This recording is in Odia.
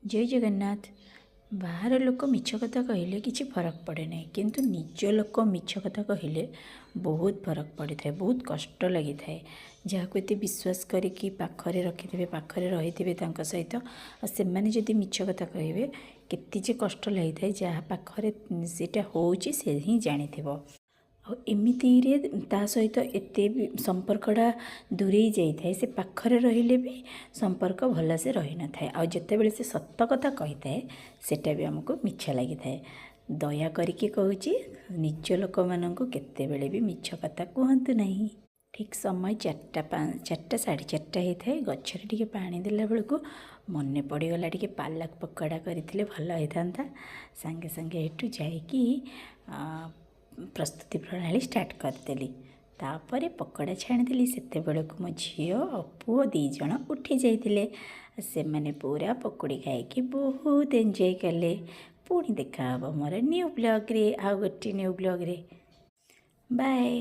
ଜୟ ଜଗନ୍ନାଥ। ବାହାର ଲୋକ ମିଛ କଥା କହିଲେ କିଛି ଫରକ ପଡ଼େ ନାହିଁ, କିନ୍ତୁ ନିଜ ଲୋକ ମିଛ କଥା କହିଲେ ବହୁତ ଫରକ ପଡ଼ିଥାଏ, ବହୁତ କଷ୍ଟ ଲାଗିଥାଏ। ଯାହାକୁ ଏତେ ବିଶ୍ୱାସ କରିକି ପାଖରେ ରଖିଥିବେ, ପାଖରେ ରହିଥିବେ ତାଙ୍କ ସହିତ, ଆଉ ସେମାନେ ଯଦି ମିଛ କଥା କହିବେ, କେତେ ଯେ କଷ୍ଟ ଲାଗିଥାଏ, ଯାହା ପାଖରେ ସେଇଟା ହେଉଛି ସେ ହିଁ ଜାଣିଥିବ। ଆଉ ଏମିତିରେ ତା ସହିତ ଏତେ ବି ସମ୍ପର୍କଟା ଦୂରେଇ ଯାଇଥାଏ। ସେ ପାଖରେ ରହିଲେ ବି ସମ୍ପର୍କ ଭଲସେ ରହିନଥାଏ। ଆଉ ଯେତେବେଳେ ସେ ସତ କଥା କହିଥାଏ, ସେଇଟା ବି ଆମକୁ ମିଛ ଲାଗିଥାଏ। ଦୟା କରିକି କହୁଛି, ନିଜ ଲୋକମାନଙ୍କୁ କେତେବେଳେ ବି ମିଛ କଥା କୁହନ୍ତୁ ନାହିଁ। ଠିକ୍ ସମୟ 4ଟା, 4ଟା, 4:30 ହେଇଥାଏ। ଗଛରେ ଟିକେ ପାଣି ଦେଲା ବେଳକୁ ମନେ ପଡ଼ିଗଲା, ଟିକେ ପାଲକ ପକୋଡ଼ା କରିଥିଲେ ଭଲ ହେଇଥାନ୍ତା। ସାଙ୍ଗେ ସାଙ୍ଗେ ଏଠୁ ଯାଇକି ପ୍ରସ୍ତୁତି ପ୍ରଣାଳୀ ଷ୍ଟାର୍ଟ କରିଦେଲି। ତାପରେ ପକୋଡ଼ା ଛାଣିଦେଲି। ସେତେବେଳକୁ ମୋ ଝିଅ ଆଉ ପୁଅ 2 ଜଣ ଉଠି ଯାଇଥିଲେ। ସେମାନେ ପୁରା ପକୋଡ଼ି ଖାଇକି ବହୁତ ଏନ୍ଜୟ କଲେ। ପୁଣି ଦେଖାହେବ ମୋର ନ୍ୟୁ ବ୍ଲଗ୍ରେ, ଆଉ ଗୋଟେ ନ୍ୟୁ ବ୍ଲଗ୍ରେ। ବାଏ।